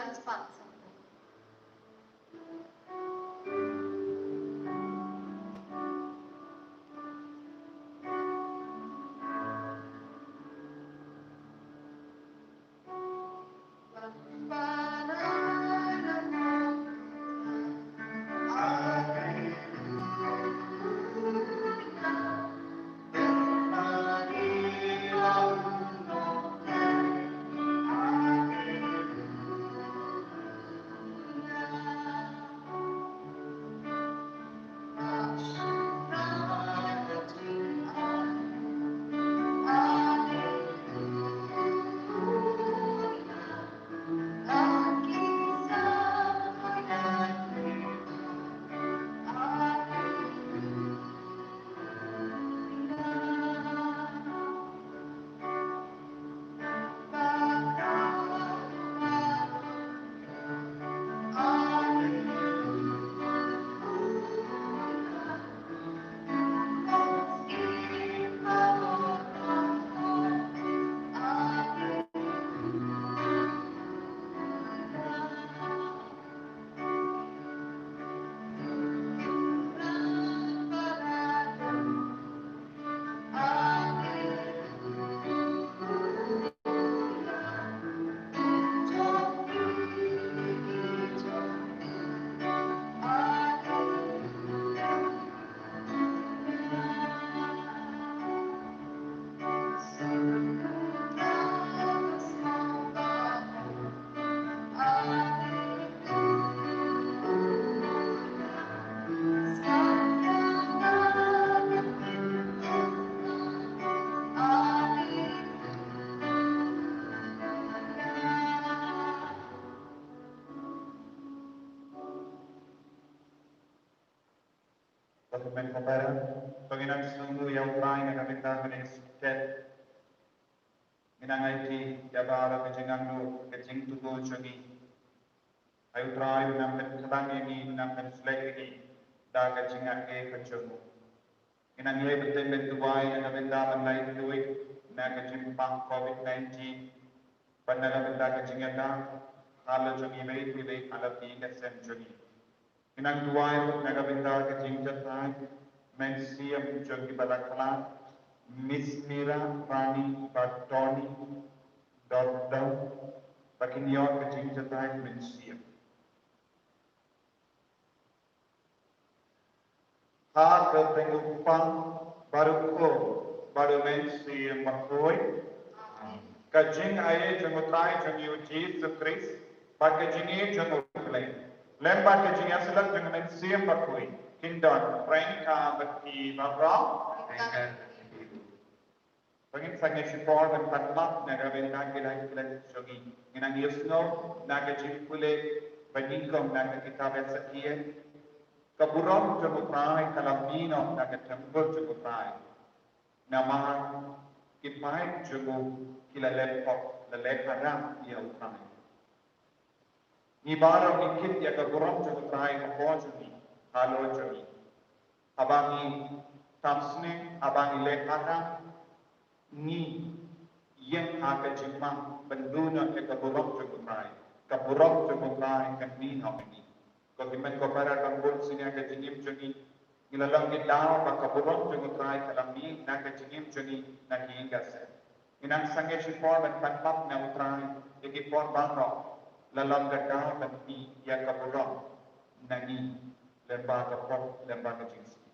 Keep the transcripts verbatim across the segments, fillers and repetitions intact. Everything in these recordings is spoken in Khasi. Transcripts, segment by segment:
Spah something. Ba kumne ko para, to ngin ïa sngewnguh ïa U Trai na ka bynta kane ka sngi. Ngin ïa aiti ïa baroh ka jingangnud, ka jingtbit jong ngi. Ai U Trai, un nang pynkhlaiñ ïa ngi, un nang pynshlur ïa ngi da ka jingangnud ka jong u. Ngin nang ïa bteng bad duwai na ka bynta ban lait duwai na ka jingpang covid nineteen, bad na ka bynta ka jingïada halor jong ngi bad ïa ngi halor ka sem jong ngi. Ngin nang duwai na ka bynta ka jingjahthait mynsiem jong ki ba la khlad, Miss Mira Rani bad Tony Dordon, ba kin ïoh ka jingjahthait mynsiem. Ha ka kyrteng U Kpa, bad U Khun, bad U Mynsiem Bakhuid. Ka jingaiei jong U Trai jong ngi U Jisu Khrist, bad ka jingïeit jong U Blei, lem bad ka jingïasyllok jong U Mynsiem Bakhuid, kin don ryngkat bad phi baroh. Ngin sa ïa shim por ban pan map na ka bynta ki lait ki lait jong ngi. Ngin nang ïa sngew na ka jingpule ba nyngkong na ka kitab Esekiel. Ka burom jong U Trai ka la mih noh na ka templ jong U Trai, namar ki paid jong u ki la leh pop, la leh haram ïa U Trai. Ngi baroh ngi kit ïa ka burom jong U Trai hapoh jong ngi, halor jong ngi. Haba ngi tam sniew, haba ngi leh haram, ngi ïeng ha ka jingma ban duh noh ïa ka burom jong U Trai. Ka burom jong U Trai kan mih noh ha ngi. Ko hynmen ko para, kan bun sien ïa ka jingim jong ngi, ngi la long ki daw ba ka burom jong U Trai ka la mih na ka jingim jong ngi na ki ïing ki sem. Ngin nang sangeh shipor ban pan map na U Trai ïa ki por baroh, la long ka daw ban mih ïa ka burom na ngi, lem bad ka pop, lem bad ka jingsniew.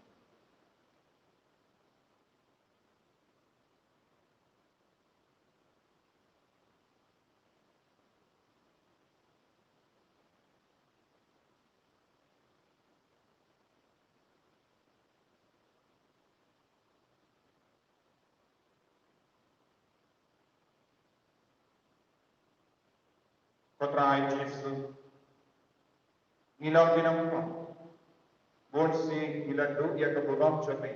Ko Trai Jisu, ngi la ong, ngi la ong, bun sien ngi la duh ïa ka burom jong me,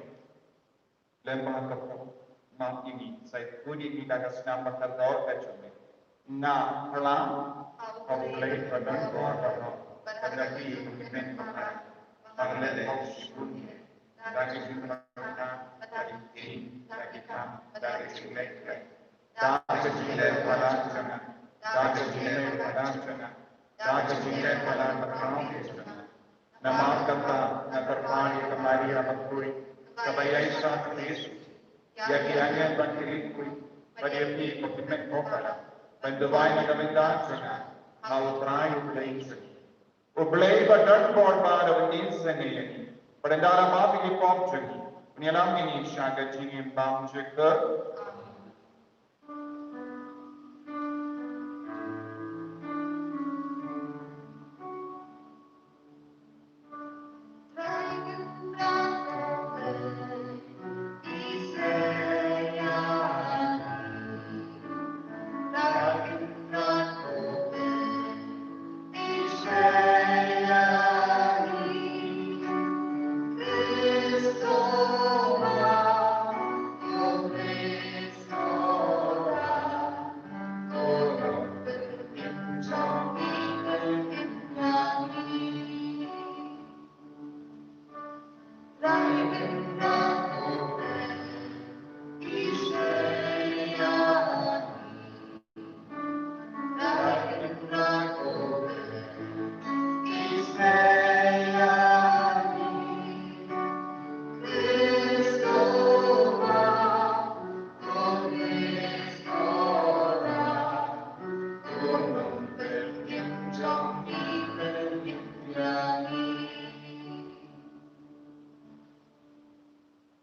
lem bad ka pop, map ïa ngi, sa ïakynduh ïa ngi da ka snam bad ka dohnud ka jong me. Nga phla ha U Blei ba don bor baroh, bad ha phi U Mynsiem Bakhuid, ba la leh pop shibun, da ka jingpyrkhat, da ka jingïeit, da ka kam, da ka jingleh, da ka jingleh palat jong nga, da ka jingleh palat jong nga. Namar kata nga kyrpad ïa ka Maria bakhuid kaba ïaishah ka Jisu, ïa ki angel bad ki riewkhuid bad ïa phi ko ki met ko para, ban duwai na ka bynta jong nga ha U Trai U Blei jong ngi. U Blei ba don bor ba da u inseng ïa ngi, ba da la map ïa ki pop jong ngi, un ïalam ïa ngi sha ka jingim bymjukut.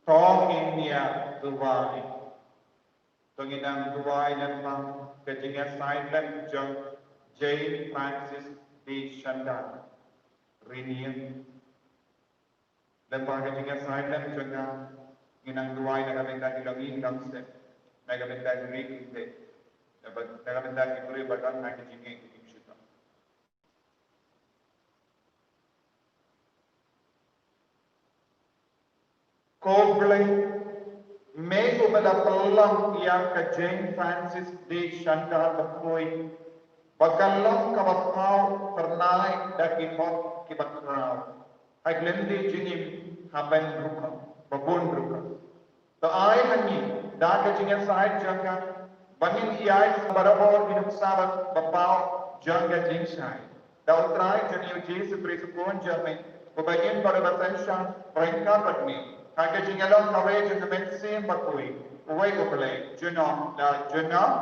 To ngin ïa duwai. To ngin nang duwai lyngba ka jingïasaid lem jong Jane Francis de Chantal. Rinier. Lyngba ka jingïasaid lem jong nga, ngin nang duwai na ka bynta ki longïing longsem, na ka bynta ki ri ki teh, na ka bynta ki briew ba don ha ka jingngeit ka jingshitom. Ko Blei, me uba la pynlong ïa ka Jane Francis de Chantal bakhuid, ba ka long kaba paw phyrnai da ki hok kiba khraw ha ki lynti jingim, ha ban rukom, ba bun rukom. To ai ha ngi da ka jingïasaid jong ka, ba ngin ïaid barabor ki nuksa ba paw jong ka jingshai. Da U Trai jong ngi U Jisu Khrist U Khun jong me, uba im bad uba synshar ryngkat bad me, ha ka jingïalong kawei jong ka Mynsiem Bakhuid, uwei U Blei, junom la junom.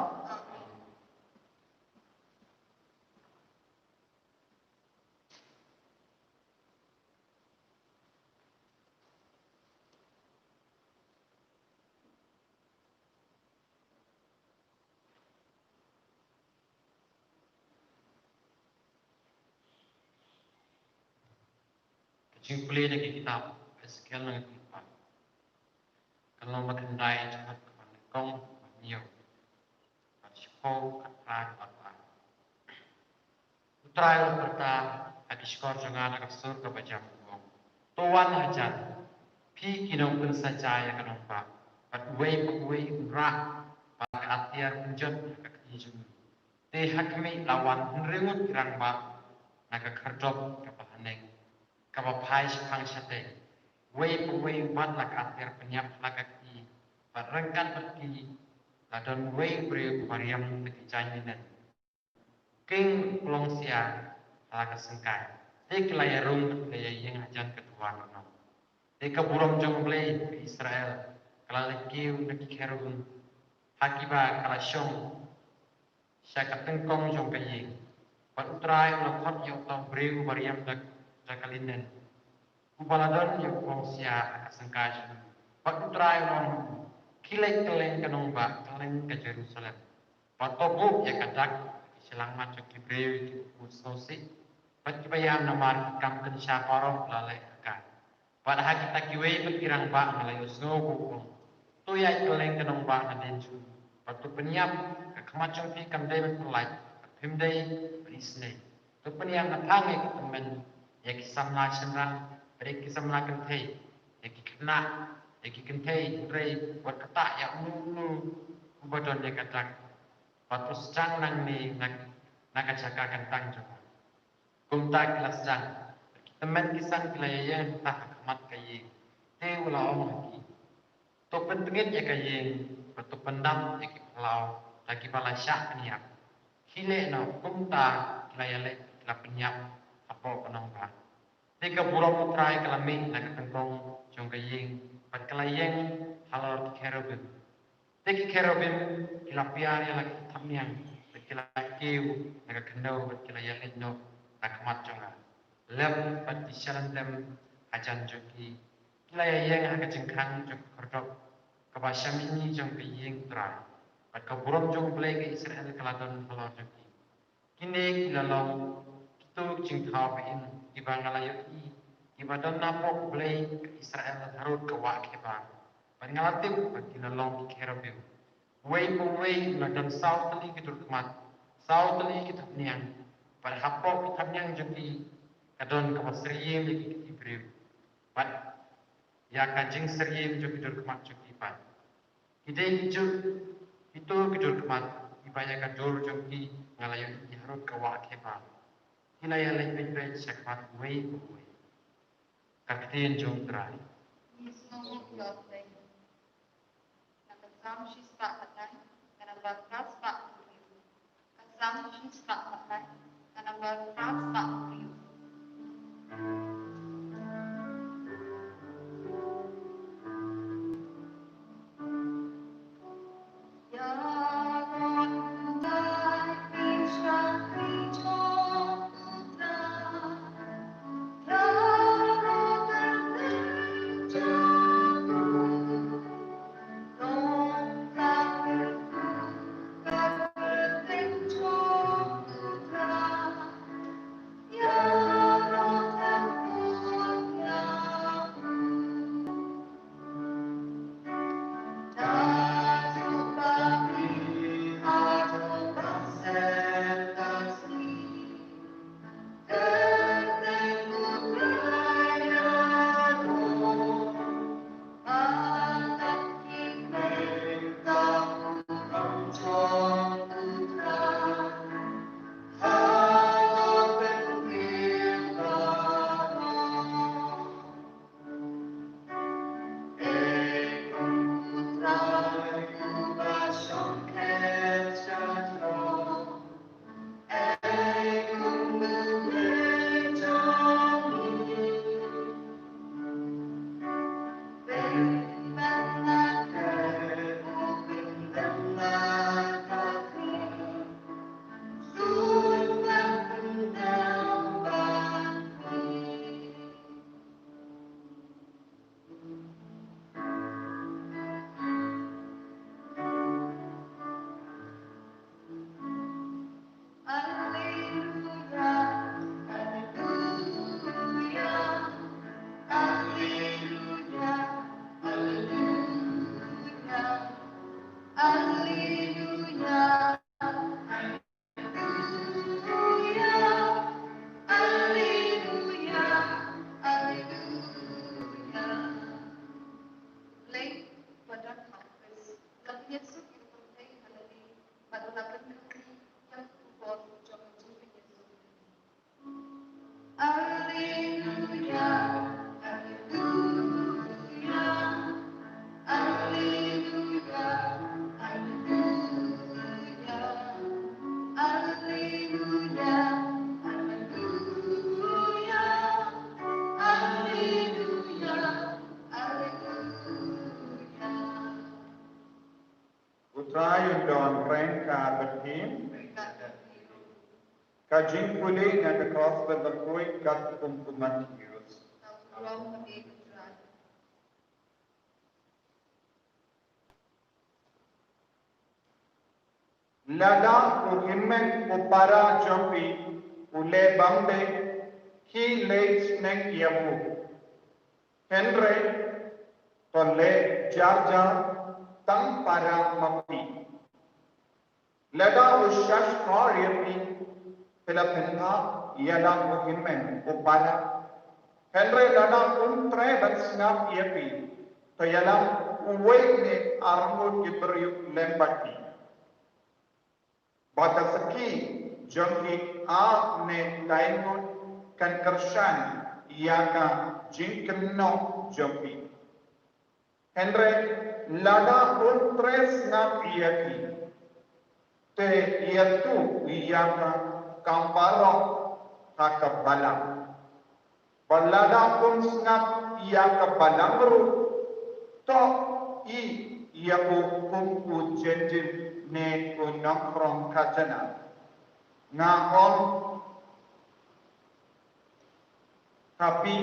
Ka jingpule na ka kitab Ezekiel na ka kitab. Ka lynnong ba khyndai, dkhot kaba nyngkong bad hynñiew. Bad shiphew, khatphra bad khatphra. U Trai u la pyrta ha ki shkor jong nga na ka sur kaba jam, u ong: To wan hajan, phi ki nongpynshitom ïa ka nongbah, bad uwei pa uwei un rah, bad ka atiar un jot ha ka kti jong u. Te ha khmih, la wan hynriew ngut ki rangbah na ka khyrdop kaba ha nek, kaba phai shaphang shatei. Uwei pa uwei u bat la ka atiar pynïap ha la ka kti, bad ryngkat bad ki la don uwei u briew uba riam da ki jaiñ linen, king u klong sia ha la ka syngkai. Te ki la ïarung bad ki la ïaïeng hajan ka duwan u nong. Te ka burom jong U Blei ka Israel ka la leit kiew na ki kherubim, ha kiba ka la shong sha ka tyngkong jong ka ïing. Bad U Trai u la khot ïa uta u briew uba riam da, da ka linen, uba la don ïa u klong sia ha ka syngkai jong u. Bad U Trai u la ong: Khie leit kylleng ka nongbah, kylleng ka Jerusalem, bad to buh ïa ka dak ha ki shyllangmat jong ki briew kiba kut sngewsih bad kiba ïam, namar ki kam kynsha baroh ba la leh ha ka. Bad ha kita kiwei pat ki rangbah nga la ïohsngew ba u ong: To ïaid kylleng ka nongbah nadien jong u, bad to pynïap. Ka khmat jong phi kam dei ban pyllait, bad phim dei ban isynei. To pynïap naphang ïa ki tymmen, ïa ki samla shynrang, bad ïa ki samla kynthei, ïa ki khynnah, ïa ki kynthei, hynrei wat kata ïa uno uno uba don ïa ka dak, bad to sdang nangne na, na ka jaka kyntang jong nga. Kumta ki la sdang, bad ki tymmen ki san ki la ïaïeng hangta ha khmat ka ïing. Te u la ong ha ki: To pyntngit ïa ka ïing, bad to pyndap ïa ki phyllaw da kiba la shah pynïap. Khie leh noh. Kumta ki la ïaleh, ki la pynïap hapoh ka nongbah. Te ka burom U Trai ka la mih na ka tyngkong jong ka ïing, bad ka la ïeng halor ki cherubim. Te ki cherubim ki la piar ïa la ki thapniang, bad ki la kiew na ka khyndew, bad ki la ïaleit noh na khmat jong nga. Lem bad ki shyllangtem hajan jong ki, ki la ïeng ha ka jingkhang jong ka khyrdop kaba sha mihngi jong ka ïing U Trai, bad ka burom jong U Blei ka Israel ka la don halor jong ki. Kine ki la long kito ki jingthaw ba im kiba nga la ïohi, kiba don napoh U Blei ka Israel harud ka wah khebah. Bad nga la tip ba ki la long ki cherubim. Uwei pa uwei u la don saw tylli ki dur khmat, saw tylli ki thapniang. Bad hapoh ki thapniang jong ki ka don kaba syriem ïa ki kti briew, bad ïa ka jingsyriem jong ki dur khmat jong ki pat. Ki dei ki dur, kito ki dur khmat kiba ïa ka dur jong ki nga la ïohi harud ka wah khebah. Ki la ïaleit beit beit sha khmat uwei pa uwei. Ka ktien jong U Trai. Ngi sngewbha ïa U Blei. Na ka Salm shispah khatlai, ka nambar phraspah hynriew. Ka Salm shispah khatlai, ka nambar phraspah hynriew. Alleluia, alleluia, alleluia. Blei ba don ha U Khrist, la pynïasuk ïa ka pyrthei ha lade, bad u la pynkhapkri ïa ka khubor jong ka jingpynïasuk. Alleluia, alleluia, alleluia, alleluia, alleluia, alleluia, alleluia. U Trai un don ryngkat bad phi. Ka jingpule na ka Gospel bakhuid katkum u Mathaios. Lada u hynmen u para jong phi u leh bymdei, khie leit sneng ïa u. Hynrei to leh jar jar tang para ma phi. Lada u shahshkor ïa phi, phi la pynbha ïa la u hynmen u para. Hynrei lada un treh ban sngap ïa phi, to ïalam uwei ne arngut ki briew lem bad phi. Ba ka sakhi jong ki ar ne lai ngut kan kyrshan ïa ka jingkynnoh jong phi. Hynrei lada un treh sngap ïa phi, te ïathuh ïa ka kam baroh ka balang. Bad lada ym sngap ïa ka balang ruh, to i ïa u kum u jynjim ne u nongkhrong khajana. Nga ong ha phi,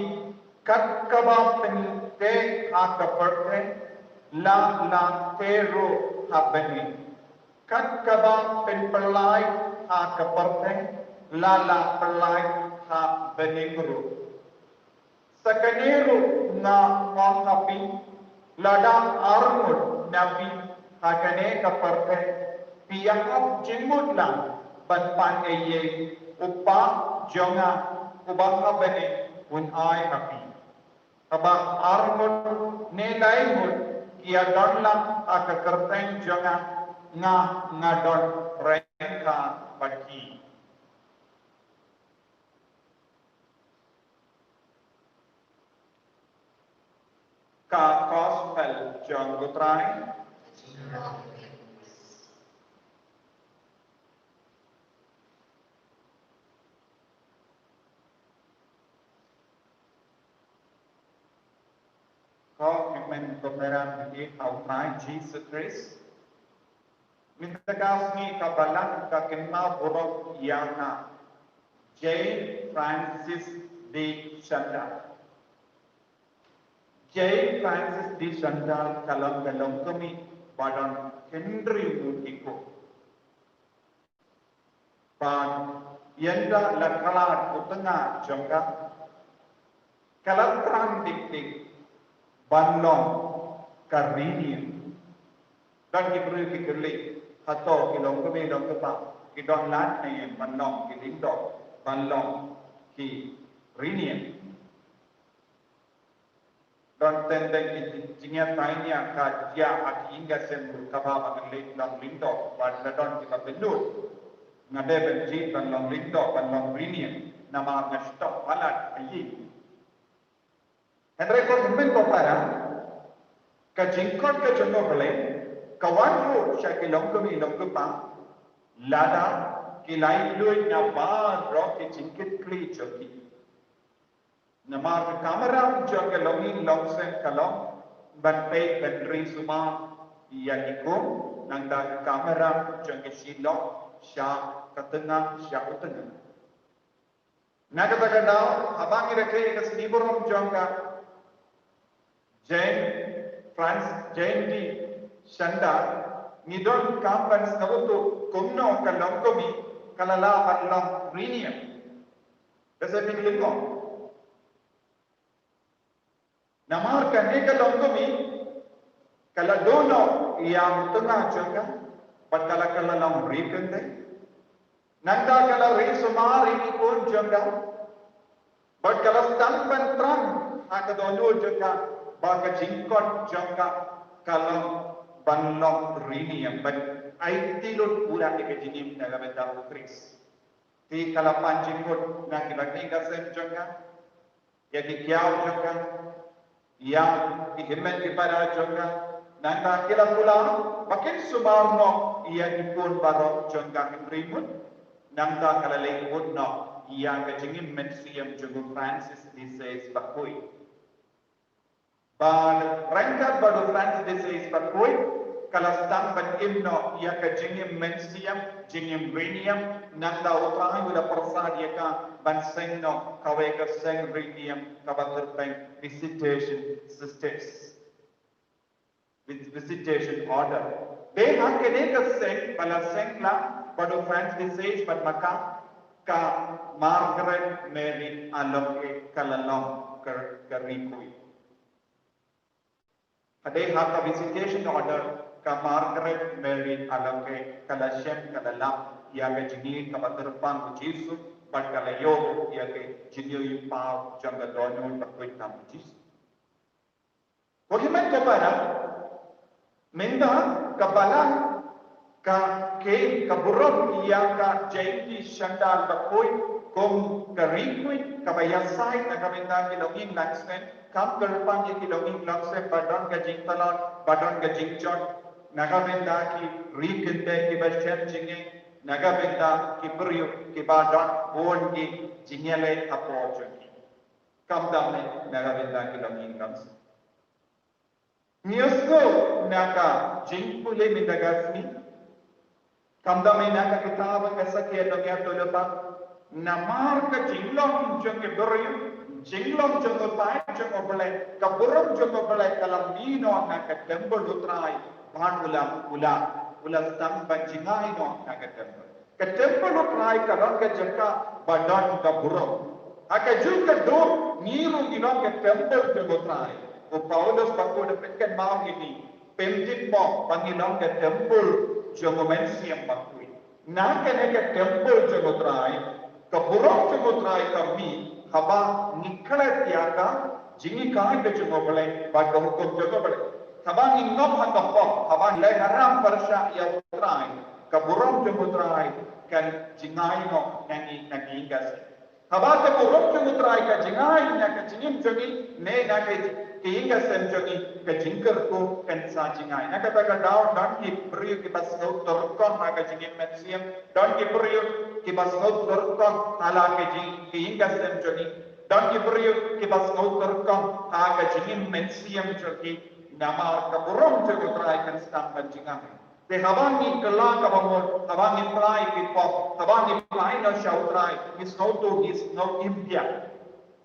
kat kaba pynteh ha ka pyrthei, la la teh ruh ha bneng. Kat kaba pynpyllait ha ka pyrthei, la la pyllait ha bneng ruh. Sa kane ruh nga ong ha phi, lada arngut na phi ha kane ka pyrthei, phi ïahap jingmut lang ban pan ïa i, u Kpa jong nga uba ha bneng un ai ha phi. Haba arngut ne laingut ki ïadon lang ha ka kyrteng jong nga, nga nga don ryngkat bad ki. Ka Gospel jong u Trai. Ko hynmen ko para mynta ha u Trai Jisu Khrist. Mynta ka sngi ka balang ka kynmaw burom ïa nga, Jane Francis de Chantal. Jane Francis de Chantal ka long ka longkmie ba don hynriew ngut ki khun. Bad ynda la khlad u tnga jong ka, ka la thrang dik dik ban long ka riewniam. Don ki briew ki kylli, hato ki longkmie longkpa ki don lad ne ban long ki lyngdoh, ban long ki riewniam? Don teng teng ki jingïathuh ïa ka jia ha ki ïing ki sem ruh, kaba ba ngi leit long lyngdoh, bad la don kiba pynlut, nga dei ban jied ban long lyngdoh, ban long riewniam, namar nga sdang palat ha ïing. Hynrei ko hynmen ko para, ka jingkhot ka jong U Blei ka wan ruh sha ki longkmie longkpa, lada ki la ïeit na baroh ki jingkitkhlieh jong ki. Namar ka kamram jong ka longïing longsem ka long ban peit ban ri sumar ïa ki khun, nangta ka kamram jong ka shilok sha ka tnga, sha u tnga. Na kata ka daw, haba ngi rakhe ïa ka sngi burom jong ka Jane Francis, Jane de Chantal, ngi donkam ban sngewthuh kumno ka longkmie ka la lah ban long riewniam. Ka sa pynlong. Namar kane ka longkmie ka la duh noh ïa u tnga jong ka, bad ka la, ka la long riewkynthei. Nangta ka la ri sumar ïa ki khun jong ka, bad ka la sdang ban thrang ha ka dohnud jong ka ba ka jingkhot jong ka ka long ban long riewniam, ban aiti lut pura ïa ka jingim na ka bynta U Khrist. Te ka la pan jingmut na kiba ïing ki sem jong ka, ïa ki kiaw jong ka, ïa ki hynmen ki para jong ka, nangta ki la kular ba kin sumar noh ïa ki khun baroh jong ka hynriew ngut, nangta ka la leit bud noh ïa ka jingim mynsiem jong u Francis de Sales bakhuid. Bad ryngkat bad u Francis de Sales bakhuid, ka la sdang ban im noh ïa ka jingim mynsiem, jingim riewniam, nangta U Trai u la pyrsad ïa ka ban seng noh kawei ka seng riewniam kaba kyrteng Visitation Sisters. Vis-, Visitation Order. Te ha kane ka seng ba la seng lang bad u Francis de Sales bad ma ka, ka Margaret Mary Alacoque ka la long ka, ka riewkhuid. Hadien ha ka Visitation Order, ka Margaret Mary Alacoque ka la shem, ka la lap ïa ka jingïeit kaba kyrpang u Jisu, bad ka la ïoh ïa ka jingïohi paw jong ka dohnud bakhuid tam u Jisu. Ko hynmen ko para, mynta ka balang ka khein ka burom ïa ka Jane de Chantal bakhuid kum ka riewkhuid kaba ïasaid na ka bynta ki longïing longsem, kam kyrpang ïa ki longïing longsem ba don ka jingtlot, ba don ka jingjot na ka bynta ki riewkynthei kiba shem jingeh, na ka bynta ki briew kiba don bun ki jingïaleh hapoh jong ki. Khamtam ne na ka bynta ki longïing longsiej. Ngi ïohsngew na ka jingpule mynta ka sngi. Khamtam ne na ka kitab Esekiel lynnong ïa arphew lypa. Namar ka jinglong jong ki briew, jinglong jong u paid jong U Blei, ka burom jong U Blei ka la mih noh na ka templ U Trai, bad u la, u la, u la sdang ban jngai noh na ka templ. Ka templ U Trai ka long ka jaka ba don ka burom. Ha kajuh ka dur ngi ruh ngi long ka templ jong U Trai. U Paulus ba u da pynkynmaw ïa ngi, pynjynjar ba ngi long ka templ jong U Mynsiem Bakhuid. Na kane ka templ jong U Trai, ka burom jong U Trai ka mih haba ngi klet ïa ka jinghikai ka jong U Blei bad ka hukum jong U Blei. Haba ngi ngop ha ka pop, haba ngi leh haram pyrshah ïa U Trai, ka burom jong U Trai kan jngai noh na ngi, na ngi ïing ka sem. Haba ka burom jong U Trai ka jngai na ka jingim jong ngi, ne na ka, ka ïing ka sem jong ngi, ka jingkyrkhu kan sa jngai. Na kata ka daw don ki briew kiba sngew tyrkhong ha ka jingim mynsiem, don ki briew kiba sngew tyrkhong ha la ka jing, ka ïing ka sem jong ngi, don ki briew kiba sngew tyrkhong ha ka jingim mynsiem jong ngi, namar ka burom jong U Trai kan sdang ban jngai. Te haba ngi kylla kaba mut, haba ngi phla ïa ki pop, haba ngi phla noh sha U Trai, ngi sngewthuh, ngi sngew im biang.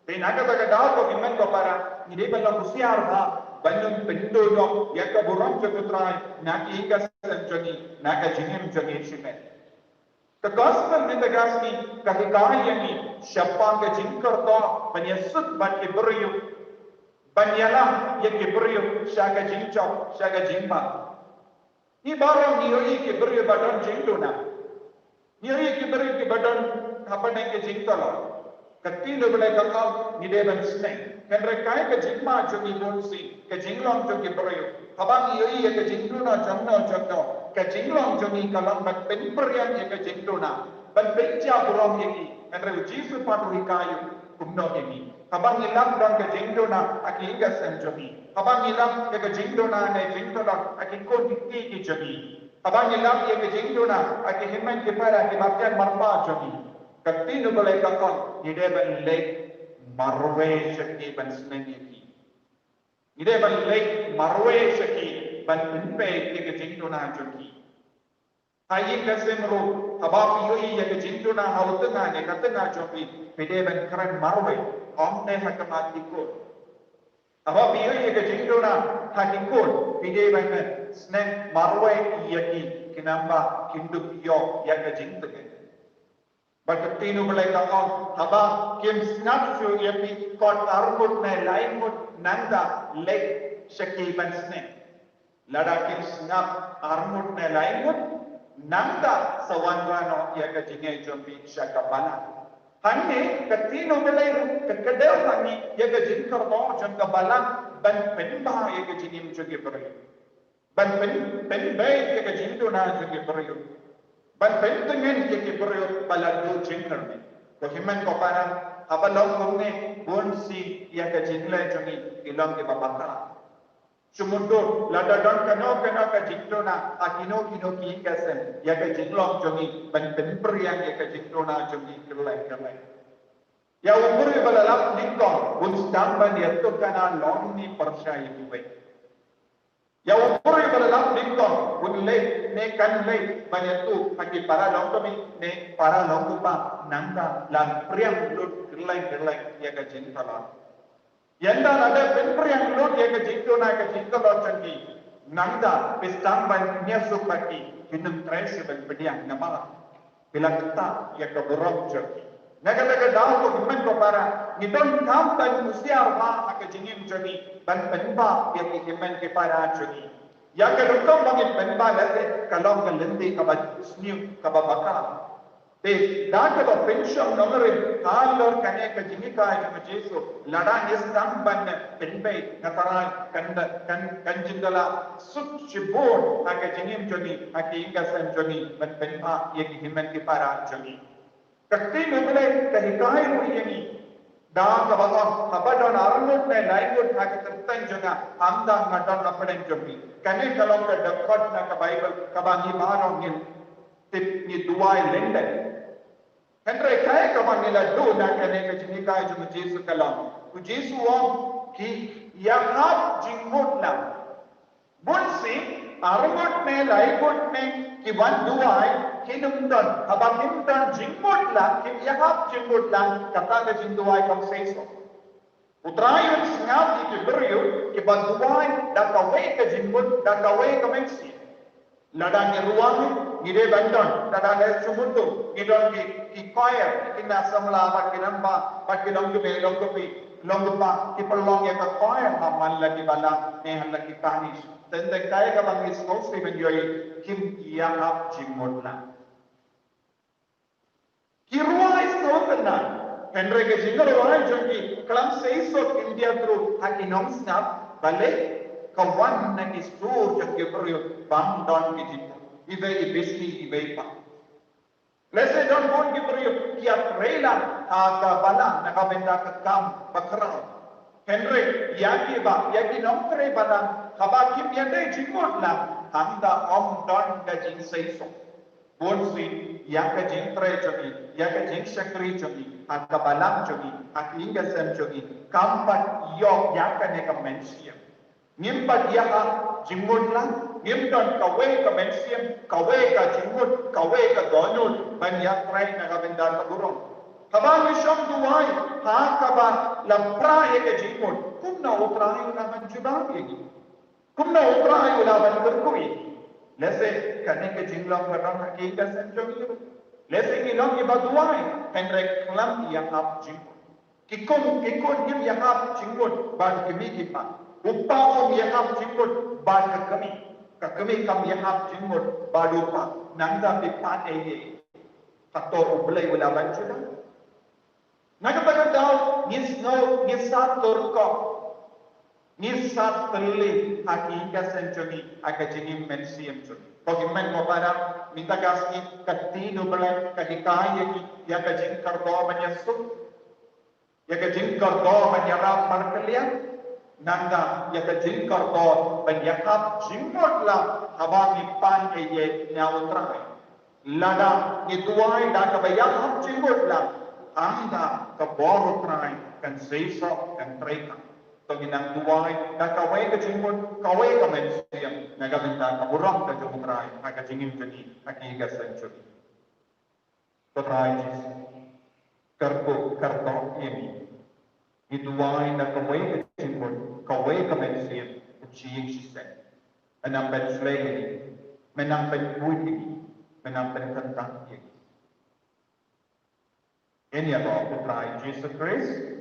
Te na kata ka daw ko hynmen ko para, ngi dei ban long husiar bha ban ym pynduh noh ïa ka burom jong U Trai na ka ïing ka sem jong ngi, na ka jingim jong ngi shimet. Ka gospel mynta ka sngi ka hikai ïa ngi shaphang ka jingkyrkhu ban ïasuk bad ki briew, ban ïalam ïa ki briew sha ka jingjop, sha ka jingmap. Ngi baroh ngi ïohi ki briew ba don jingduna. Ngi ïohi ki briew kiba don hapdeng ka jingtylli. Ka ktien U Blei ka ong ngi dei ban sneng. Hynrei kaei ka jingma jong ngi bun sien, ka jinglong jong ki briew. Haba ngi ïohi ïa ka jingduna jong no jong no, ka jinglong jong ngi ka long ban pynpriang ïa ka jingduna, ban pynjah burom ïa ki. Hynrei U Jisu pat u hikai kumno ïa ngi. Haba ngi lap don ka jingduna ha ki ïing ka sem jong ngi. Haba ngi lap ïa ka jingduna ne jingtylli ha ki khun ki kti ki jong ngi. Haba ngi lap ïa ka jingduna ha ki hynmen ki para kiba ktien marpa jong ngi. Ka ktien U Blei ka ong ngi dei ban leit marwei sha ki ban sneng ïa ki. Ngi dei ban leit marwei sha ki ban pynbeit ïa ka jingduna jong ki. Ha ïing ka sem ruh, haba phi ïohi ïa ka jingduna ha u tnga ne ka tnga jong phi, phi dei ban kren marwei, ym dei ha khmat ki khun. Haba phi ïohi ïa ka jingduna ha ki khun, phi dei ban sneng marwei ïa ki, khnang ba kin dup ïoh ïa ka jingtngen. Bad ka ktien U Blei ka ong, haba kim sngap shuh ïa phi kot ar ngut ne lai ngut, nangta leit sha ki ban sneng. Lada kim sngap ar ngut ne lai ngut, nangta sa wanrah noh ïa ka jingngeit jong phi sha ka balang. Hangne ka ktien U Blei ruh ka kdew ha ngi ïa ka jingkyrkhu jong ka balang ban pynbha ïa ka jingim jong ki briew. Ban pyn, pynbeit ïa ka jingduna jong ki briew. Ban pyntngen ïa ki briew ba la duh jingkyrmen. Ko hynmen ko para, haba long kumne, bun sien ïa ka jingleh jong ngi ki long kiba bakla. Shu mutdur, lada don kano kano ka jingduna ha kino kino ki ïing ka sem, ïa ka jinglong jong ngi ban pynpriang ïa ka jingduna jong ngi kylleng kylleng. Ïa u briew ba la lap nyngkong un sdang ban ïathuhkhana longkmie pyrshah ïa kiwei. Ïa u briew ba la lap nyngkong un leit ne kan leit ban ïathuh ha ki para longkmie ne para longkpa, nangta la priang lut kylleng kylleng ïa ka jingtylli. Ynda la dep pynpriang lut ïa ka jingduna ka jingtylli jong ki, nangta phi sdang ban ïasuk bad ki, kin ym treh shuh ban pdiang namar phi la ktah ïa ka burom jong ki. Na kata ka daw ko hynmen ko para, ngi donkam ban husiar bha ha ka jingim jong ngi ban pynbha ïa ki hynmen ki para jong ngi. Ïa ka rukom ba ngi pynbha lehse ka long ka lynti kaba sniew kaba bakla. Te da kaba pynshong nongrim halor kane ka jinghikai jong u Jisu, lada ngi sdang ban pynbeit, nga tharai kan, kan, kan jin da la suk shibun ha ka jingim jong ngi, ha ki ïing ka sem jong ngi ban pynbha ïa ki hynmen ki para jong ngi. Ka ktien U Blei ka hikai ruh ïa ngi. Da kaba ong, haba don ar ngut ne lai ngut ha ka kyrteng jong nga, ynda nga don hapdeng jong ki. Kane ka long ka dkhot na ka Baibl kaba ngi baroh ngin tip ngi duwai lyndet. Hynrei kaei kaba ngi la duh na kane ka jinghikai jong u Jisu ka long, u Jisu u ong, ki ïahap jingmut lang. Bun sien, ar ngut ne lai ngut ne ki wan duwai, kim don, haba kim don jingmut lang, kim ïahap jingmut lang, kata ka jingduwai kam seisoh. U Trai un sngap ïa ki briew kiba duwai da kawei ka jingmut, da kawei ka mynsiem. Lada ngi ruh ngi dei ban don, lada ngi shu mutu, ngi don ki, ki choir, ki khynnah samla bad ki nongba, bad ki longkmie, longkpa, longkpa, ki pynlong ïa ka choir ha man la ki balang ne ha la ki parish. Tang kaei kaba ngi sngewsih ban ïohi, kim ïahap jingmut lang. Ki ruwai sngewtynnad. Hynrei ka jingruwai jong ki khlem seisoh kim ïa trei ha ki nongsngap, balei? Ka wan na ki sur jong ki briew bym don ki jingmut. Iwei i bishni, iwei i pang. Lehse don bun ki briew ki ïatrei lang ha ka balang na ka bynta ka kam bakhraw. Hynrei ïa kiba, ïa ki nongtrei balang, haba kim ïadei jingmut lang, hangta ym don ka jingseisoh. Bun sien, ïa ka jingtrei jong ngi, ïa ka jingshakri jong ngi, ha ka balang jong ngi, ha ka ïing ka sem jong ngi, kam pat ïoh ïa kane ka mynsiem. Ngim pat ïahap jingmut lang, ngim don kawei ka mynsiem, kawei ka jingmut, kawei ka dohnud, ban ïatrei na ka bynta ka burom. Haba ngi shong duwai ha kaba la pra ïa ka jingmut, kumno U Trai u la ban jubab ïa ngi? Kumno U Trai u la ban kyrkhu ïa ngi? Lehse kane ka jinglong ka don ha ki ïing ka sem jong ngi ruh. Lehse ngi long kiba duwai, hynrei khlem ïahap jingmut. Ki khun, ki khun kim ïahap jingmut bad ki kmie ki kpa. U kpa um ïahap jingmut bad ka kmie. Ka kmie kam ïahap jingmut bad u kpa. Nangta phi pan ei ei? Hato U Blei u la ban jubab? Na kata ka daw, ngi sngew, ngi sa tyrkhong, ngi sa tylli ha ki ïing ka sem jong ngi, ha ka jingim mynsiem jong ngi. Ko ki hynmen ko para, mynta ka sngi ka ktien U Blei ka hikai ïa ngi ïa ka jingkyrduh ban ïasuk, ïa ka jingkyrduh ban ïarap markylliang, nangta ïa ka jingkyrduh ban ïahap jingmut lang haba ngi pan ei ei na U Trai. Lada ngi duwai da kaba ïahap jingmut lang, hangta ka bor U Trai kan seisoh, kan treikam. To ngin nang duwai da kawei ka jingmut, kawei ka mynsiem, na ka bynta ka burom ka jong U Trai ha ka jingim jong ngi, ha ki ïing ka sem jong ngi. Ko Trai Jisu, kyrkhu, kyrduh ïa ngi. Ngi duwai na kawei ka jingmut, kawei ka mynsiem, ka jingïaseng. Men nang pynshlei ïa ngi, men nang pynkhuid ïa ngi, men nang pynkyntang ïa ngi. Ïa ngi ïa ko Trai Jisu Khrist.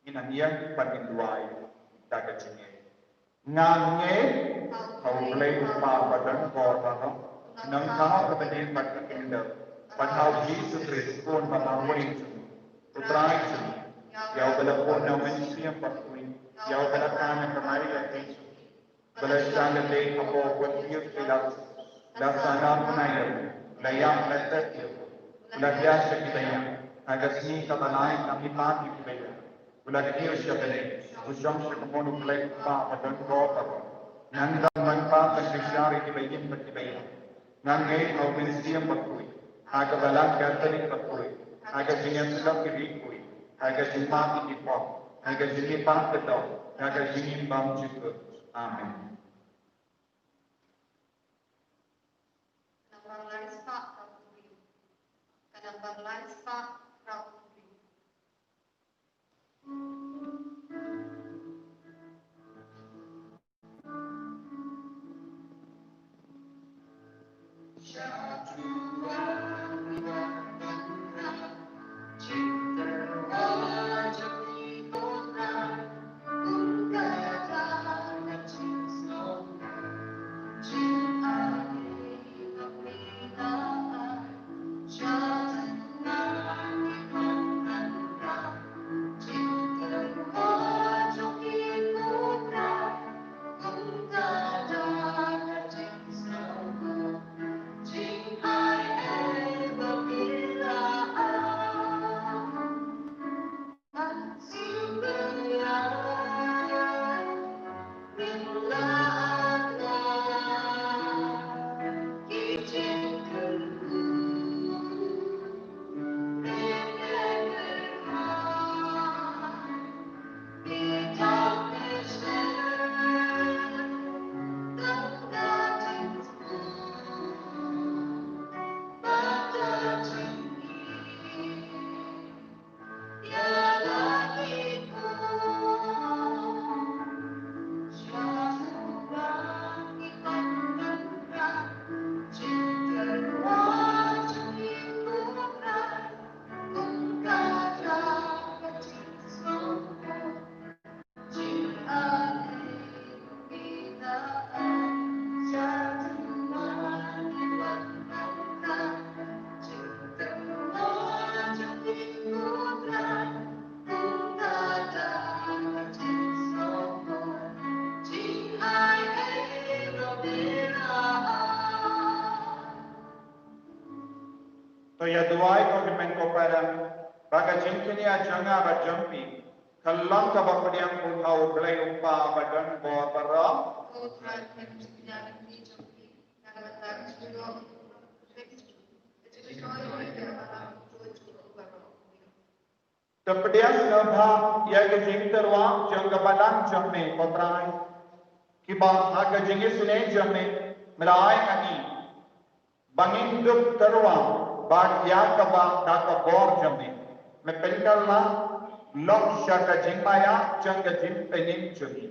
Ngin nang ïeng bad ngin duwai da ka jingngeit. Nga ngeit ha U Blei U Kpa ba don bor baroh, u nongthaw ka bneng bad ka khyllipmat, bad ha U Jisu Khrist, u Khun ba marwei jong U Trai jong ngi, ïa uba la bun na U Mynsiem Bakhuid, ïa uba la kha na ka Maria Theisotti, ba la shah lade hapoh Pontius Pilatus, la sahnarphna ïa u, la ïap, la tet ïa u, u la thiah sha kiba ïap, ha ka sngi kaba lai na ka bynta kiba ïap, u la kiew sha bneng, u shong sha ka mon U Blei U Kpa ba don bor baroh. Nangta un wan pat ban bishar ïa kiba im bad kiba ïap. Nga ngeit ha U Mynsiem Bakhuid, ha ka Balang Katholik bakhuid, ha ka jingïasyllok ïa ki riewkhuid, ha ka jingmap ïa ki pop, ha ka jingmihpat ka dong, ha ka jingim bymjukut. Amen. Ka nambar lai spah hynriew. Ka nambar lai spah hynriew. Ïa duwai ko hynmen ko para ba ka jingkñia jong nga bad jong phi kan long kaba pdiang pynban ha U Blei U Kpa ba don bor baroh. To pdiang sngewbha ïa ka jingtyrwa jong ka balang jong me ko Trai, kiba ha ka jingisynei jong me me la ai ha ngi ba ngin dup tyrwa bad ïa kaba da ka bor jong me me pynkylla lok sha ka jingmaïa jong ka jingpynim jong ngi.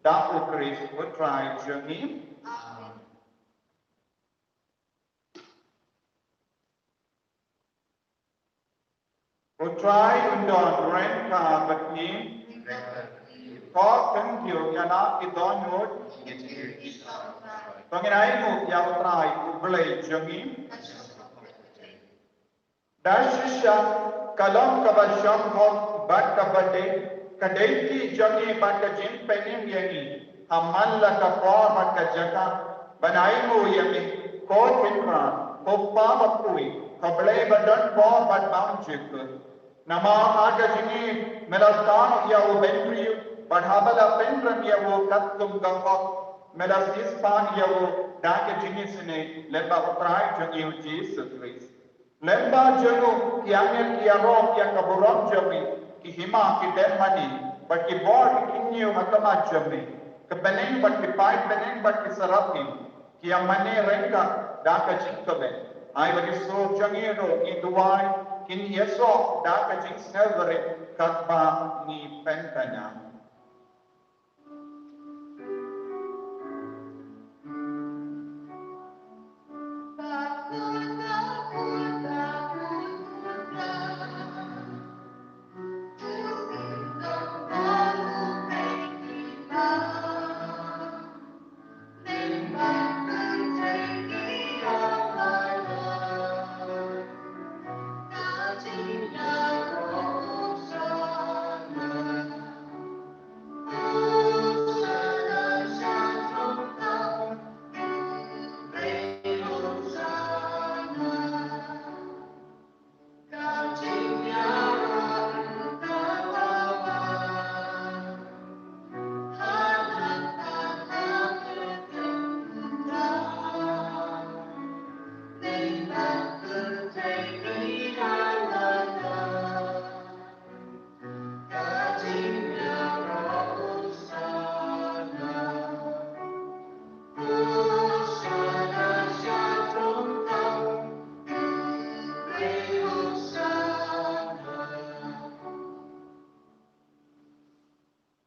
Da U Khrist U Trai jong ngi. Amen. U Trai un don ryngkat bad ngi. Ko khyndiat ïa la ki dohnud. To ngin ainguh ïa U Trai U Blei jong ngi. Da shisha ka long kaba shong hok bad kaba dei ka dei ki jong ngi bad ka jingpynim ïa ngi ha man la ka por bad ka jaka ban ainguh ïa me ko Kynrad, ko Pa bakhuid, ko Blei ba don bor bad bymjukut. Namar ha ka jingïeit me la tang ïa u bynriew bad haba la pynrem ïa u katkum ka hok me la siewspah ïa u da ka jingisynei lem bad U Trai jong ngi U Jisu Khrist. Lem bad jong u ki angel ki ïaroh ïa ka burom jong me, ki hima ki dem mane bad ki bor ki kynñiew ha khmat jong me, ki bneng bad ki paid bneng bad ki seraphim ki ïa mane ryngkat da ka jingkmen. Ai ba ki sur jong ngi ruh ngi duwai kin ïasoh da ka jingsngewrit katba ngi pynkylla.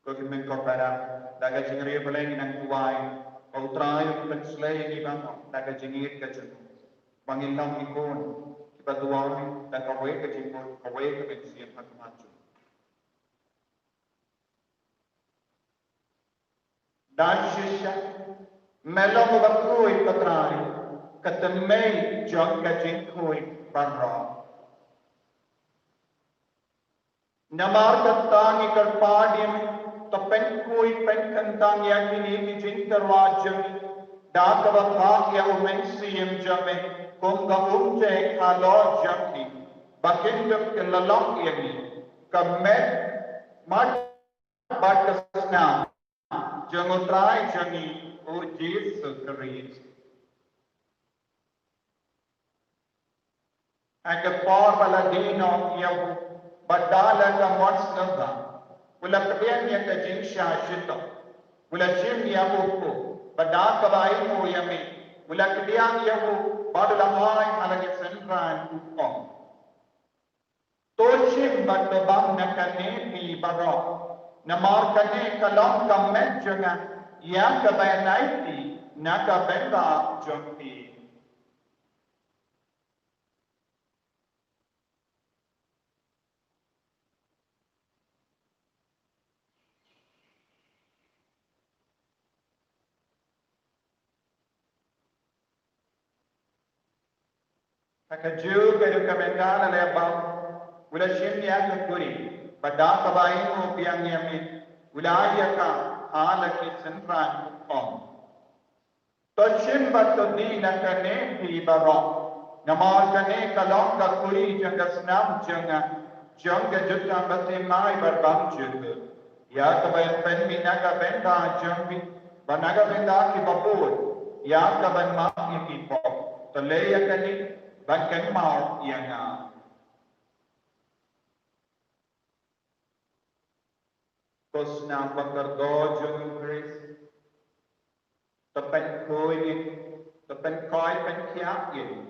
Ko hynmen ko para, da ka jingriewblei ngi nang duwai ba U Trai un pynslei ïa ngi baroh da ka jingïeit ka jong u, ba ngin long ki khun kiba duwai da kawei ka jingmut, kawei ka mynsiem ha khmat jong u. Da shisha me long uba khuid, ko Trai, ka tynmei jong ka jingkhuid baroh. Namar kata ngi kyrpad ïa me, to pynkhuid pynkyntang ïa kine ki jingtyrwa jong ngi da kaba phah ïa U Mynsiem jong me kum ka umjait halor jong ki, ba kin dup kin lok ïa ngi ka met mat bad ka snam jong U Trai jong ngi U Jisu Khrist. Ha ka por ba la die noh ïa u, bad da la ka mon sngewbha, u la pdiang ïa ka jingshah shitom, u la shim ïa u kpu, bad da kaba ainguh ïa me, u la kdiang ïa u, bad u la ai ha la ki synran, u ong: To shim bad to bam na kane phi baroh, namar kane ka long ka met jong nga, ïa kaba ïai plie na ka bynta jong phi. Ha kajuh ka dei ka mynta la leh bam, u la shim ïa ka kuri, bad da kaba ainguh biang ïa me, u la ai ïa ka ha la ki synran, u ong: To shim bad to die na kane phi baroh, Namar kane ka long ka khuri jong ka snam jong nga, jong ka jutang bathymmai bad bymjukut, ïa kaba yn pynmih na ka bynta jong phi bad na ka bynta kiba bun, ïa kaban map ïa ki pop. To leh ïa kane ban kynmaw ïa nga. Ko snam ba kyrkhu jong u Khrist, to pynkhuid ïa ngi, to pynkhuid pynkhiah ïa ngi,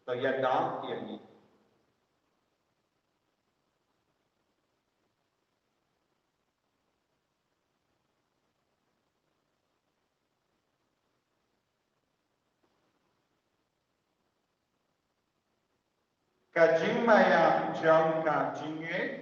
to ïada ïa ngi. Ka jingmaïa jong ka jingngeit.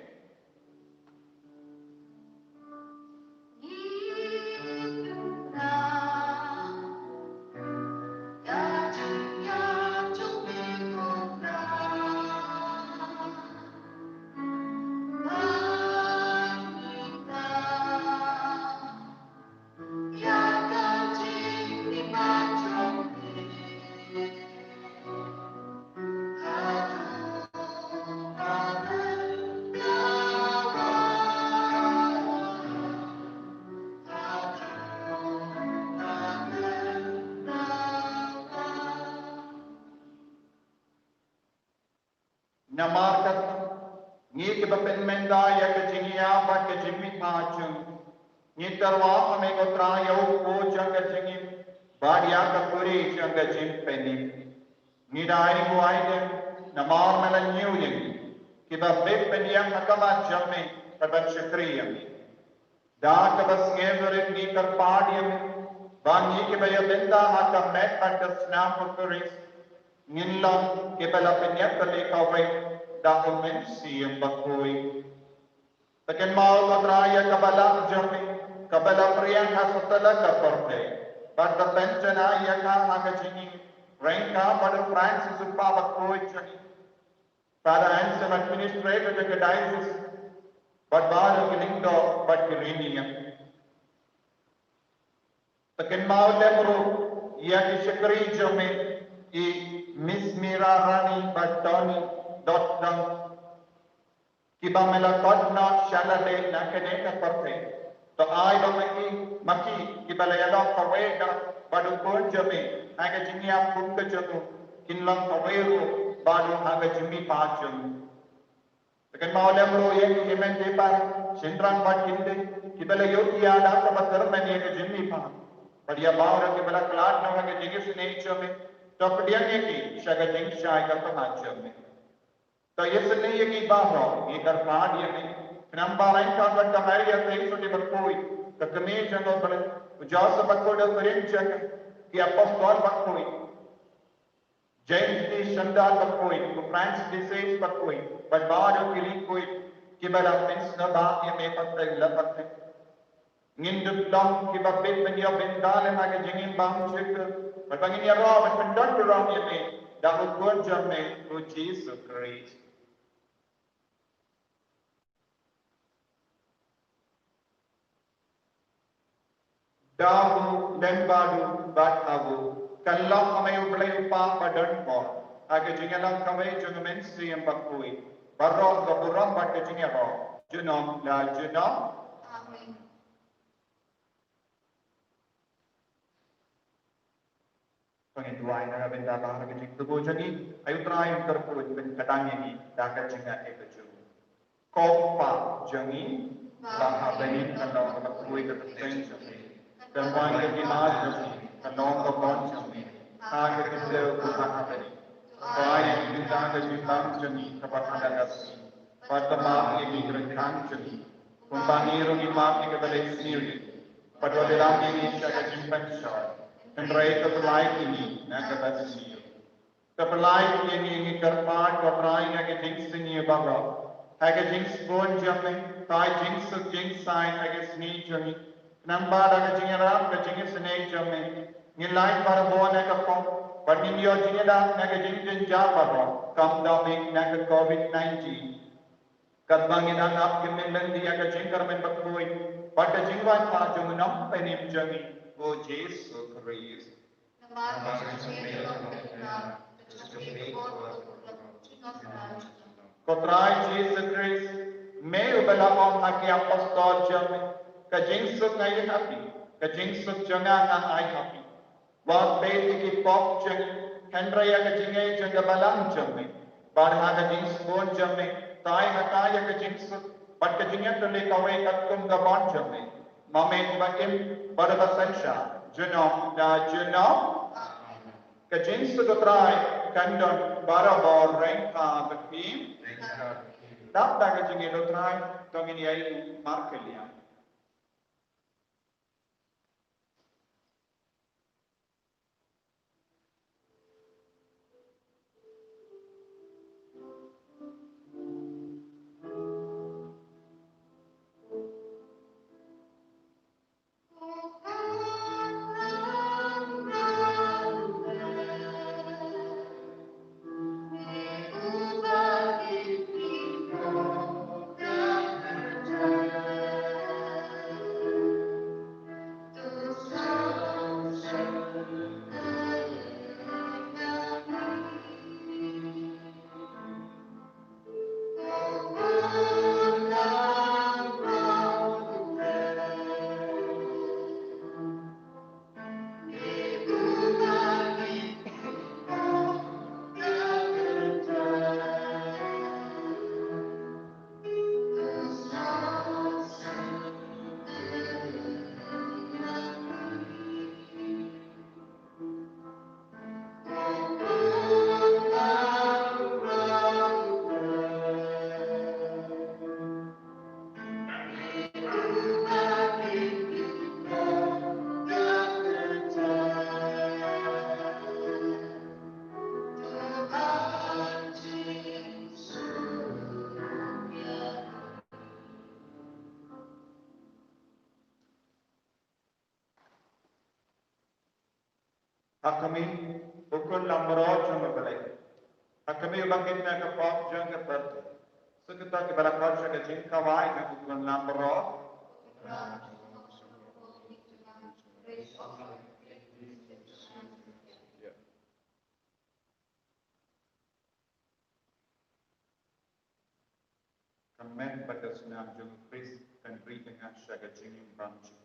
Namar kata, ngi kiba pynmynta ïa ka jingïap bad ka jingmihpat jong ngi, ngi tyrwa ha me ko Trai ïa u kpu jong ka jingim bad ïa ka khuri jong ka jingpynim. Ngi da ai nguai de namar me la ñiew ïa ngi kiba bit pynïap ha khmat jong me bad ban shakri ïa me. Da kaba sngewrit ngi kyrpad ïa me ba ngi kiba ïa bynta ha ka met bad ka snam u Khrist ngin long kiba la pynïap kali kawei da u Mynsiem Bakhuid. To kynmaw ko Trai ïa ka balang jong me kaba la pyrshang ha satlak ka pyrthei bad to pynjanai ïa ka ha ka jingim ryngkat bad u Francis u Kpa Bakhuid jong ngi, Father Anselm, Administrator jong ka Diocese, bad baroh ki lyngdoh bad ki riewniam. To kynmaw lem ruh ïa ki shakri jong me, i Miss Mira Rani bad Tony Dotdong, kiba me la khot noh sha lade na kane ka pyrthei. To ai ba ma ki, ma ki kiba la ïalong kawei da bad u Khun jong me ha ka jingïap kum ka jong u, kin long kawei ruh bad u ha ka jingmihpat jong u. To kynmaw lem ruh ïa ki hynmen ki para, shynrang bad kynthei kiba la ïohi ïa la kaba tyrmen ïa ka jingmihpat, bad ïa baroh kiba la khlad noh ha ka jingisynei jong me, to pdiang ïa ki sha ka jingshai ka khmat jong me. To ïasynei ïa ki baroh, ngi kyrpad ïa me, khnang ba ryngkat bad ka Maria Theisotti Bakhuid, ka Kmie jong U Blei, u Joseph Bakhuid u khun jong ka, ki Apostol Bakhuid, James D. Shandal Bakhuid, u Francis de Sales Bakhuid, bad baroh ki riewkhuid kiba la pynsngewbha ïa me pateng la pateng. Ngin dup long kiba bit ban ïa bynta lem ha ka jingim bymjukut, bad ba ngin ïaroh ban pyndon burom ïa me da u Khun jong me u Jisu Khrist. Da u, lem bad u, bad ha u, ka long ha me U Blei U Kpa badonbor, ha ka jingïalang kawei jong U Mynsiem Bakhuid, baroh ka burom bad ka jingïaroh, junom la junom. Amen. To ngin duwai na ka bynta baroh ka jingthmu jong ngi. Ai U Trai un kyrkhu, un pynkhiah ïa ngi da ka jingngeit ka jong u. Ko Kpa jong ngi ba ha bneng, kan long kaba kyrkhu ïa ka kyrteng jong me. Kan wan ïa ka jingthmu jong me, kan long ka mon jong me ha ka khyndew kumba ha bneng. To ai ïa ngi mynta ka jingbam jong ngi kaba ha ka sngi, bad to map ïa ngi ki jingkyrkhu jong ngi, kumba ngi ruh ngi map ïa kiba leh sniew ïa ngi. Bad wat lam ïa ngi sha ka jingpynshoi, hynrei to pyllait ïa ngi na kaba sniew. To pyllait ïa ngi, ngi kyrpad ko Trai, na ka jingsniew baroh, ha ka jingsbun jong me, to ai jingsuk jingsaiñ ha ka sngi jong ngi, khnang ba da ka jingïarap ka jingisynei jong me, ngin lait barabor na ka pop, bad ngin ïoh jingïada na ka jingjynjar baroh, kumba me na ka Covid nineteen. Katba ngi dang ap kynmaw lynti ïa ka jingkyrmen bakhuid bad ka jingwan pat jong u Nongpynim jong ngi, u Jisu Khrist. Namar ka jingkyrmen bakhuid, Ko Trai Jisu Khrist, me uba la ong ha ki apostol jong me, ka jingsuk nga ïa ha phi, ka jingsuk jong nga nga ai ha phi. Wat peit ïa ki pop jong ngi, hynrei ïa ka jingngeit jong ka balang jong me. Bad ha ka jingsbun jong me, tai hata ïa ka jingsuk bad ka jingïatylli kawei katkum ka bor jong me. Ma me uba im bad uba synshar, junom da junom. Ka jingsuk U Trai kan don barabor ryngkat bad phi. Dap da ka jingïeit U Trai, to ngin ïa ïeng markylliang. Ha khmih, u khun langbrot jong U Blei. Ha khmih, uba kit na ka pop jong ka pyrthei. Sa kata kiba la khot sha ka jingkhawai jong u khun langbrot. Ka met bad ka snam jong U Khrist kan ri ïa nga sha ka jingim bymjukut.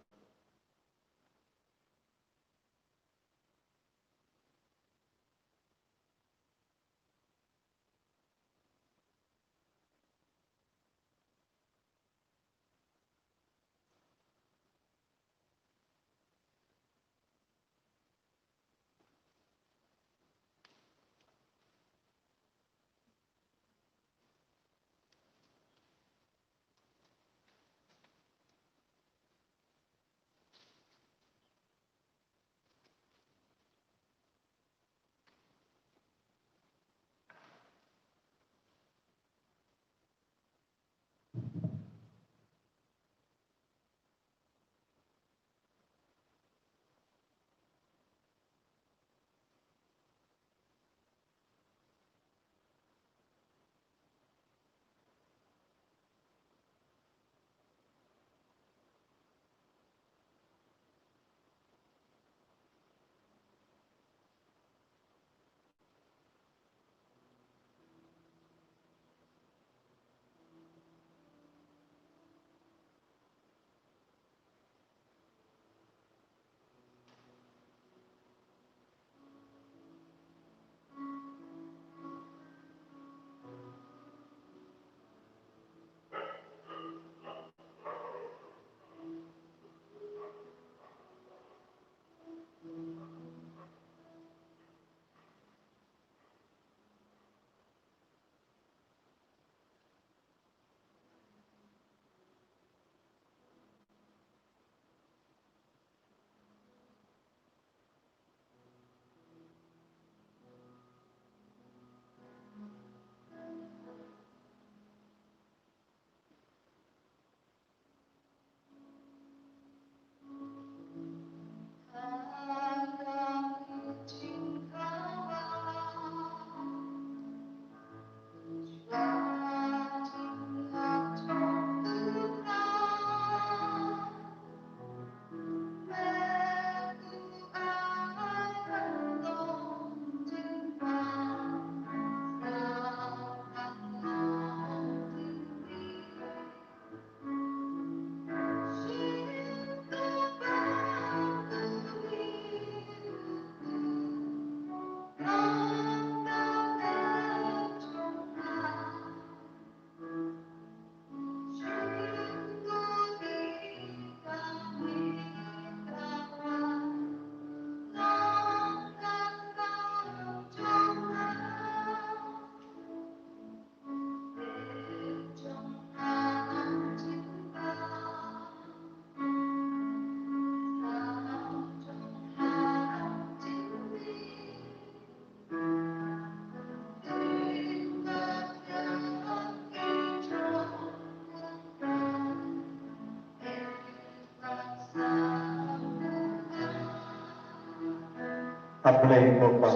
Khublei ko Pa.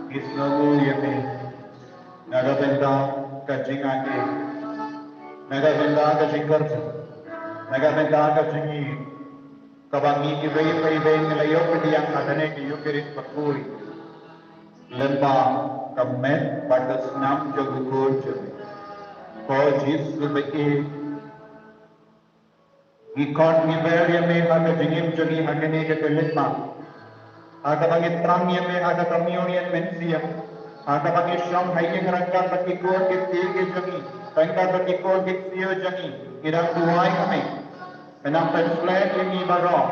Ngi sngewnguh ïa me na ka bynta ka jingaiei, na ka bynta ka jingkyrkhu, na ka bynta ka jingïeit kaba ngi iwei pa iwei ngi la ïoh pdiang ha kane ka Ïukharist bakhuid lyngba ka met bad ka snam jong u Khun jong me. Ko Jisu ba ïeit, ngi khot ngi ber ïa me ha ka jingim jong ngi ha kane ka khyllipmat, ha kaba ngi thrang ïa me ha ka Communion Mynsiem, ha kaba ngi shong ha ïing ryngkat bad ki khun ki kti ki jong ngi, ryngkat bad ki khun ki ksiew jong ngi, ngi dang duwai ha me. Me nang pynkhlaiñ ïa ngi baroh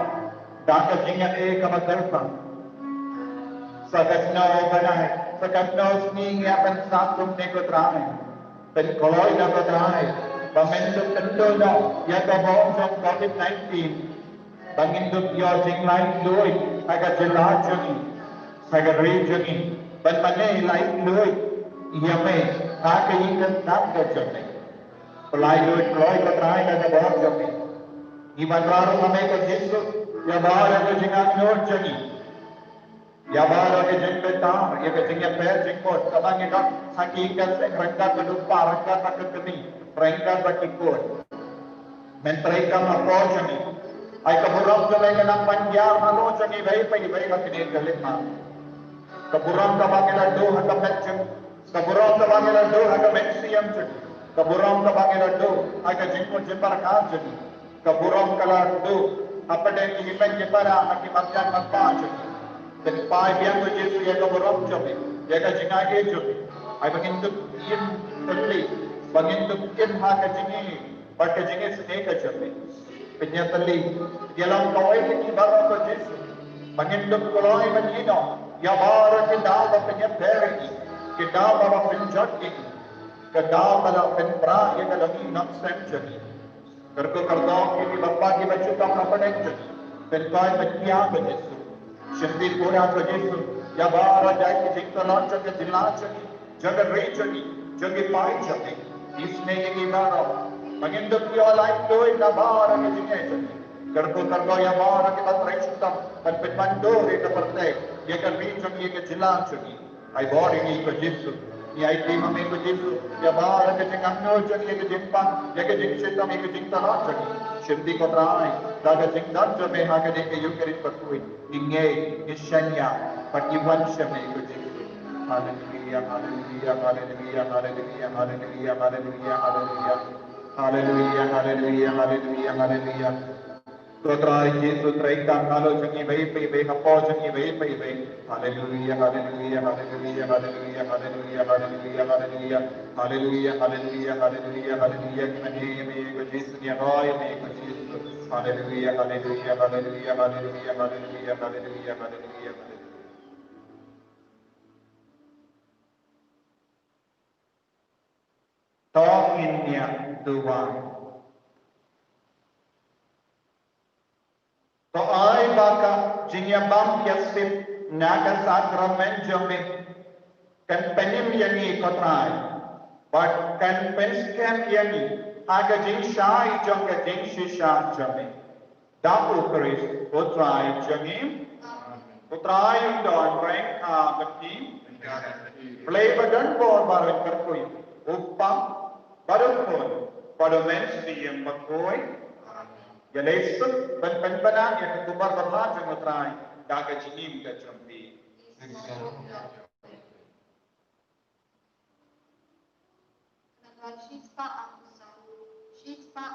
da ka jingaiei kaba kyrpang. Sa katno bnai, sa katno sngi ngi ïa pynsah kumne ko Trai. Pynkloi noh ko Trai ba men dup kynduh noh ïa ka bor jong Covid nineteen, ba ngin dup ïoh jinglaitluid ha ka jylla jong ngi, ha ka ri jong ngi, ban mane laitluid ïa me ha ka ïing ka sem ka jong me. Pynlaitluid kloi ko Trai da ka bor jong me. Ngi ban rah ruh ha me ko Jisu ïa baroh ka jingangnud jong ngi, ïa baroh ka jingbitar, ïa ka jingïapher jingmut kaba ngi don ha ki ïing ka sem ryngkat bad u kpa, ryngkat bad ka kmie, ryngkat bad ki khun. Men treikam ha ka bor jong ngi. Ai ka burom jong me kan nang ban ïar halor jong ngi iwei pa iwei ha kane ka khyllipmat. Ka burom kaba ngi la duh ha ka met jong ngi, ka burom kaba ngi la duh ha ka mynsiem jong ngi, ka burom kaba ngi la duh ha ka jingmut jingpyrkhat jong ngi, ka burom ka la duh hapdeng ki hynmen ki para ha ki marjan marpa jong ngi. Pynpaw biang ko Jisu ïa ka burom jong me, ïa ka jingaiei jong me. Ai ba ngin dup im thylli, ba ngin dup im ha ka jingïeit bad ka jingisynei ka jong me. Pynïatylli ïa la kawei ka jingïeit baroh ko Jisu, ba ngin dup kloi ban ïehnoh ïa baroh ki daw ba pynïapher ïa ngi, ki daw ba pynjot ïa ngi, ki daw ba la pynpra ïa ka longïing nongsem jong ngi. Kyrkhu kyrdoh ïa ki bapli ki ba ju kam hapdeng jong ngi. Pynkoit pynïaid ko Jisu. Shim pura ko Jisu ïa baroh jait ki jingtlot jong ka jylla jong ngi, jong ka ri jong ngi, jong ki paid jong ngi. Isynei ïa ngi baroh ba ngin dup ïoh laitluid na baroh ka jingeh jong ngi. Kyrkhu kyrdoh ïa baroh ki ba trei shitom ban pynmyndur ïa ka pyrthei, ïa ka ri jong ngi, ïa ka jylla jong ngi. Ai bor ïa ngi ko Jisu. Ngi aiti ma me ko Jisu ïa baroh ka jingangnud jong ngi, ïa ka jingpang, ïa ka jingshitom, ïa ka jingtlot jong ngi. Shim ko Trai da ka jingdon jong me ha kane ka Ïukharist bakhuid. Ngi ngeit, ngi shaniah bad ngi wan sha me ko Jisu. Haleluia, haleluia, haleluia, haleluia, haleluia, haleluia, haleluia. Haleluia, haleluia, haleluia, haleluia. Ko Trai Jisu, treikam halor jong ngi iwei pa iwei, hapoh jong ngi iwei pa iwei. Haleluia, haleluia, haleluia, haleluia, haleluia, haleluia, haleluia. Haleluia, haleluia, haleluia, haleluia. Ngi mane ïa me ko Jisu, ngi ïaroh ïa me ko Jisu. Haleluia, haleluia, haleluia, haleluia, haleluia, haleluia, haleluia, haleluia. To ngin ïa duwai. To ai ba ka jingïabam ïasip na ka sakramen jong me kan pynim ïa ngi ko Trai, bad kan pynskhem ïa ngi ha ka jingshai jong ka jingshisha jong me. Da U Khrist U Trai jong ngi. U Trai un don reng ha bad ngi. Blei ba don bor baroh kyrkhu, U Kpa, bad U Khun, bad U Mynsiem Bakhuid. Ïaleh suk ban pynbna ïa ka khubor babha jong U Trai da ka jingim ka jong phi. Shispah arphew saw, shispah